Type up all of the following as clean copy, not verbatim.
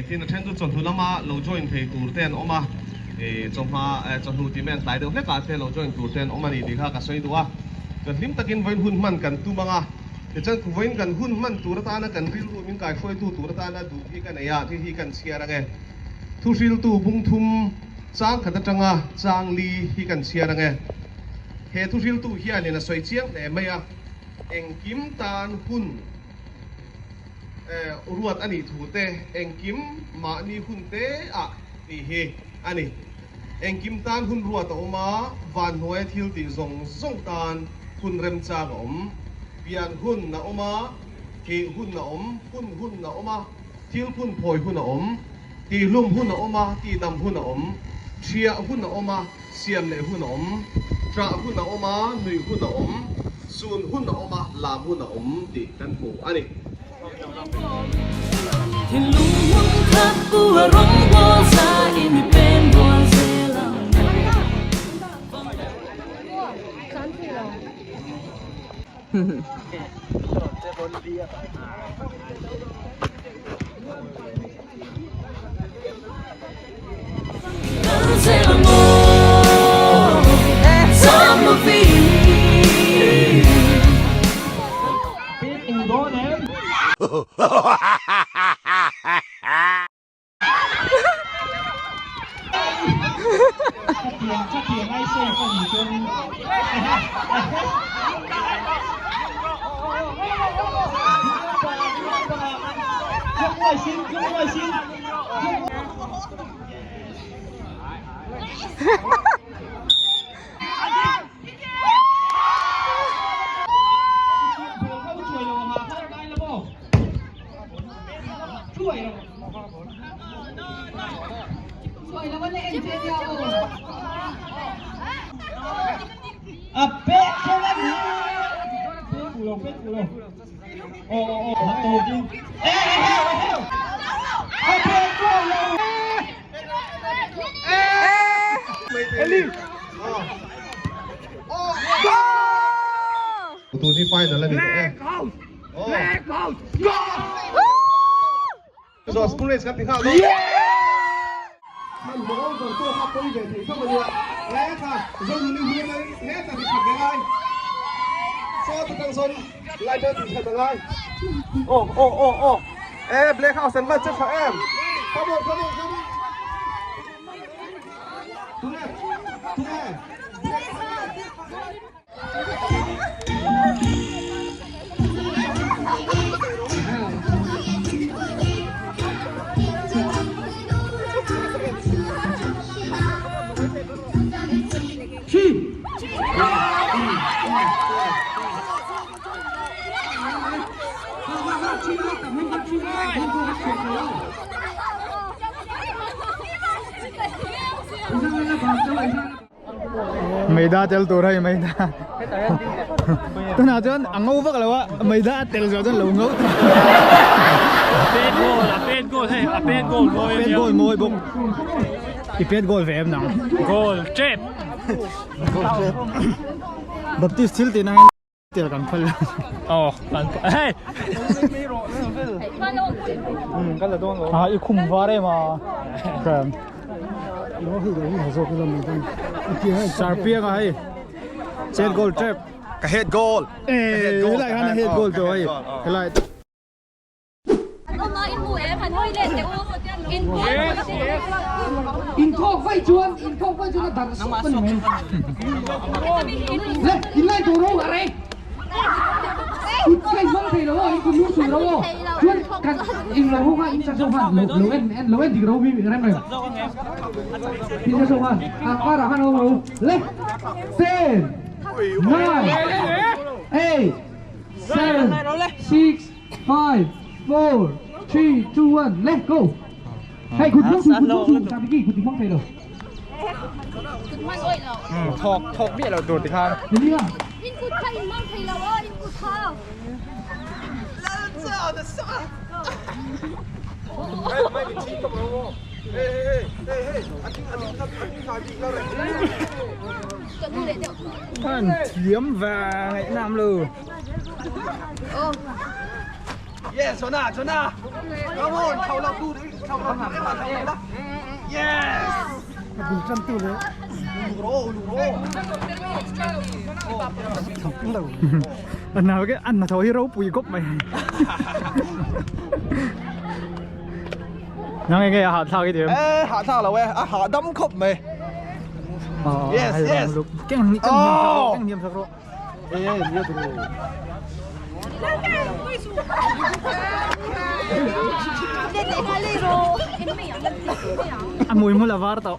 Tin, a then chu chawhnu lama lo join thei tur te an awm a, chawhma, chawhnu tih mai an tlai deuh hlek ah te lo join tur te an awm a ni tih kha ka sawi duh a. Chuan hlim takin vawiin hun hman kan tum ang a, tichuan vawiin kan hun hman tur atana kan rilru min kaihruaitu tur atana duh hi ka nei a, thil hi kan chhiar ang e. Thuhriltu bungthum chang khat atanga chang li hi kan chhiar ang e. He thuhriltu hianin a sawi chiang hle mai a, engkim tan hun ruat a nih thu te, engkim mahni hun te ah tih hi a ni. Engkim tan hun ruat a awm a, van hnuaia thil tih zawng zawng tan hun remchang a awm. Pian hun a awm a, thih hun a awm, hun hun a awm a, thil phun phawi hun a awm, tihhlum hun a awm a, tihdam hun a awm, ṭhiah hun a awm a, Siam leh hun a awm, ṭah hun a awm a, nuih hun a awm, sun hun a awm a, lam hun a awm tih kan hmu a ni. Thinlung hmun khat pu a rawngbawl za in i pen rual zel ang. Tun hi final a ni tawh e. Zawh school race kan ti nghal dawn. Hman hmawh over pawh kha pawi ve thei tho a nia. He kha Zonuni hi a he ta ti khat ve lai. Saw te tang sawn lai te ti khat a ngai. Oh oh oh oh. E Black House an van che tha em. Come on come on come on. Tunge tunge. Maida tel tur hei maida tunah chuan a ngo vak lo a maida a tel zawh chuan lo ngo pet goal a pet goal hei a pet goal mawi pet goal mawi bawk i pet goal ve em nang goal trep goal trep baptist thil tih na Tel kan phal Oh, kan hey. Kan la dawn lo. Ah, i khum var em a. Kan. Sar piang a hei. Chet goal trap. Ka head goal. Eh, helai khan a head goal to hei. Helai. Inthawk vaih chuan inthawk vaih chuan a darh sup a ni mai. Le in lai tur ro a rei. Kut ka in hmang thei lo aw in kut lu sul ro aw. Chuan kan in lo ho kha in sa zawk khan lo lo en en lo en dik ro mi rem rem. In sa zawk khan a karah khan awm ro. Le 10 9 8 7 6 5 4 3 2 1 let's go hey kut hmang su kut hmang su sao cái kut hmang thei lo Thawk thawk miah lo tur tikhan. Đi à In kut kha in hmang thei lo aw in kut kha. An thiam ve ngaihnam lo. Yes, Jonah, Jonah. Come on, chho lo tu chho lo tu em chho lo. Yes. Bul tan tu le. Lu ro, lu ro. An nào cái ăn mà thôi hero pui gốc mày. Nó nghe nghe hạ thao cái điểm. Ê, hạ thao là we, à hạ đâm khop mày. Yes, yes. Cái cái cái niệm sao rồi. Ê, nhiều rồi. À mùi mua là var tao.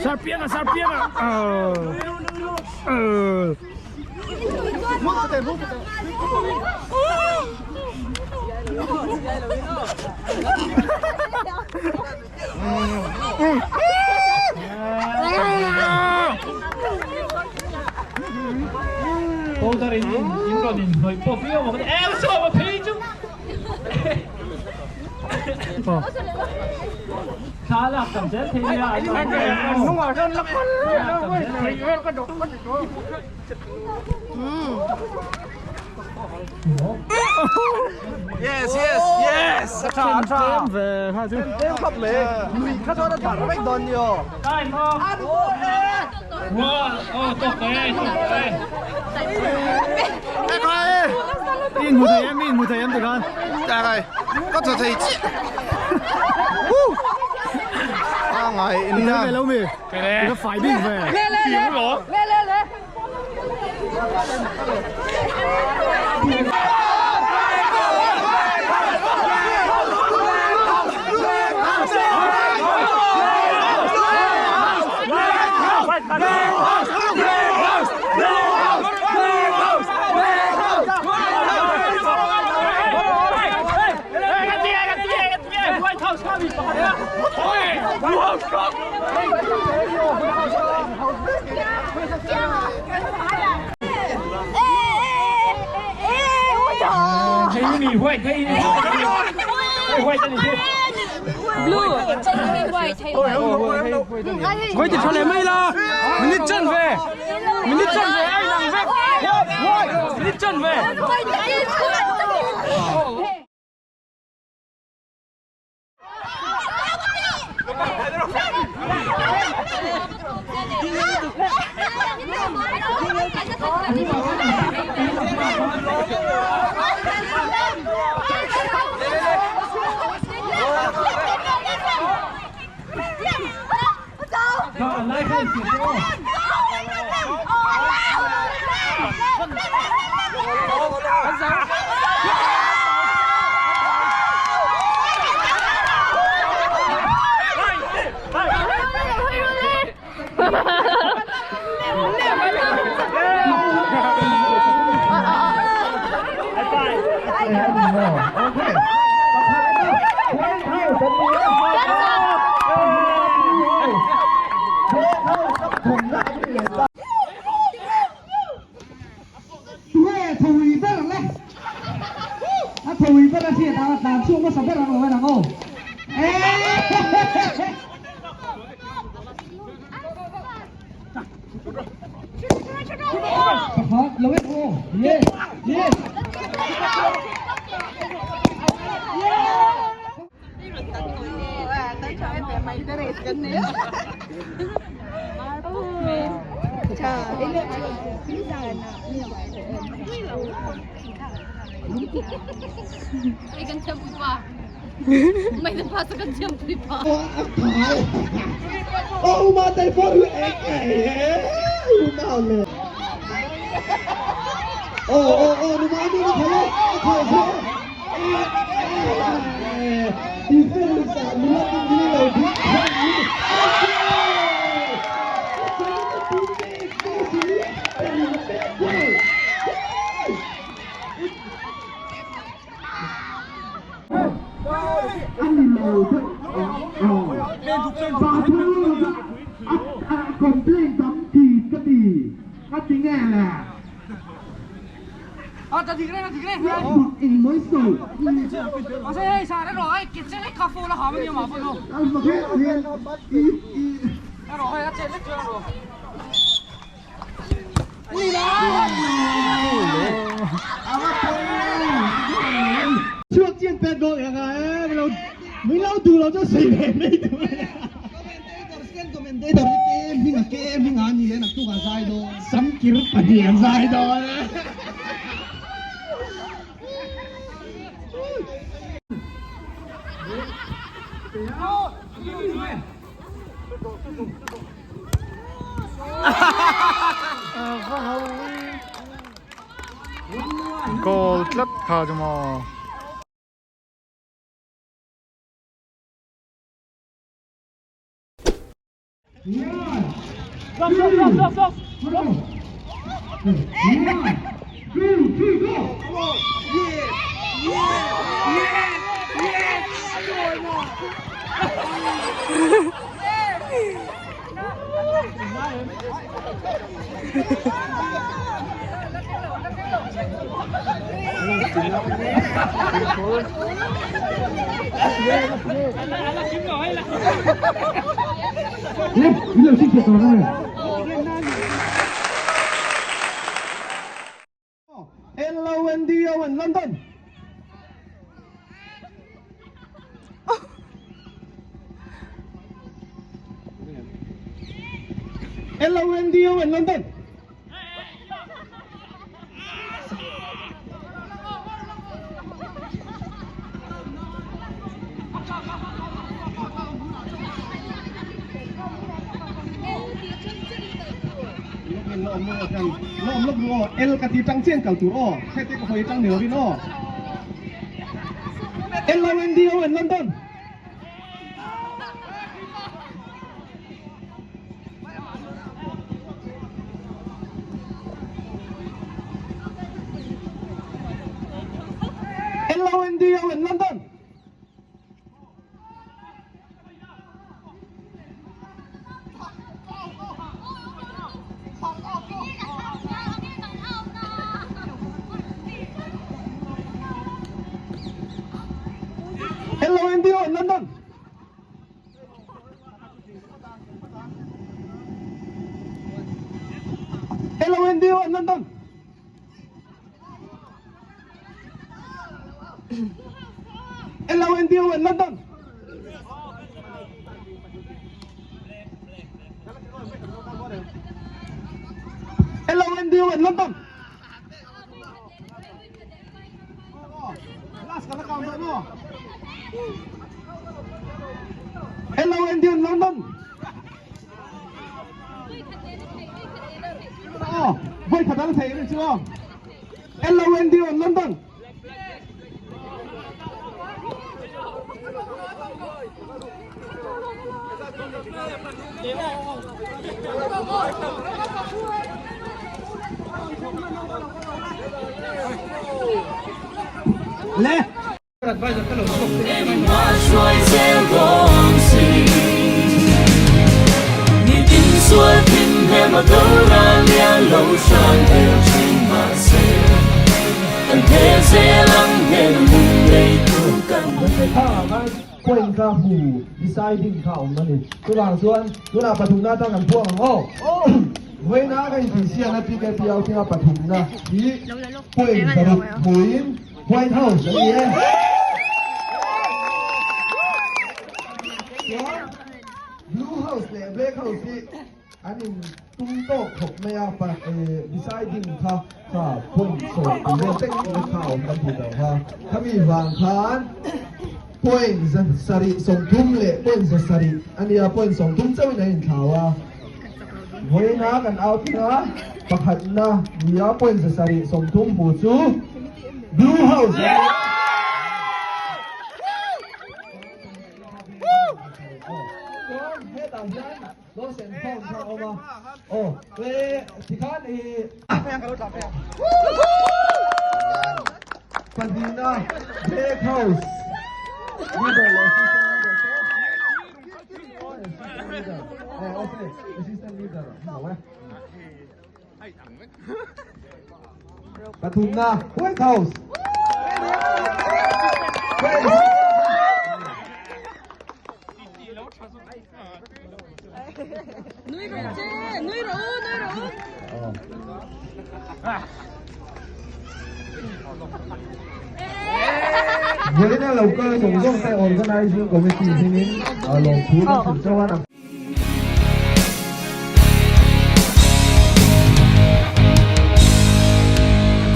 Sarpiana, sarpiana. Ờ. Powder in in ron in hnawih pawh viau ang em saw a phei chu. Thla lak tam zel thei nia an awm Yes, yes, yes. Tha tha. Tlem ve kha chu. Tlem khop mày. Lui kha cho nó thẳng vách đòn nhiều. Time off. Wow, oh, tốt đấy, tốt đấy. In mu thei em, in mu thei em tikhan. Đây, có thể thấy chị. À ngày In ve lo mi. Cái phải bik ve. Hiểu rồi. Blue, white, Quay thì cho lấy mây la. Mình đi chân về. Mình đi chân về ai làm về. Mình đi chân về. Tuwe thui ber le. A thui ber a hriat ang a tlan chhuak hmasa ber ang lo en ang aw. Pakhat lo en aw. Yes. Yes. May kan pui pa. May napasa kan siyang pui pa. Complain tam ti ka ti ka ti nge le. Chuak chian pet goal ka nga e lo min lo du lo chu sei ve mai tu. Commentator hi kem hminga kem hminga a ni e naktuk ah zai dawn. Samkir pahnih an zai dawn e. Goal tlat kha chu maw. L-O-N-D-O in London. L-O-N-D-O in London. L ka ti tang chen kal tur aw hete ka hawi tang ni lovin aw L O N D O N London L O N D O N London L O N D O N London L O N D O N London L O N D O N London L O N D O N London Last ka la count dawn maw? L O N D O N London Aw, vawi khat ang thei rin chu aw. L O N D O N London Le. Point kha hmu deciding kha awm a ni. Chuvang chuan tunah pathumna atang kan phuang ang aw. Vawiina ka intihsiakna PKP outing-a pathumna hi point paruk hmuin White House a ni e. Chuan Blue House leh Black House hi An in tum tawk khawp mai a, pa deciding kha kha point sawm tih vel vek vek kha a awm kan tih loh kha. Khami vang khan point za sarih sawmthum leh point za sarih a nia, point sawmthum chauhin an inthlau a. Vawiina kan outing a, pakhatna nia point za sarih sawmthum hmu chu Blue House a nia. Chuan hetah hian Lost and found kha a awm a, aw e tikhan i pahnihna Black House leader leh assistant leader te assistant leader eh okay assistant leader an lo e. Pathumna White House. Nui rawh che, nui rawh u, nui rawh u. Vawiina lo kal zawng zawng te Organizing Committee hmingin lawmthu kan hrilh chauh a.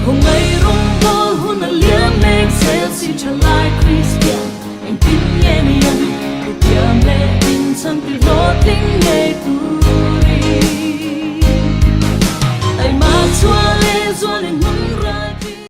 Khawngaih rawngbawl hun a liam mek zel si thalai Kristian engtin nge ni ang? Hetiang leh in chhan ti hlawhtling ngei tur.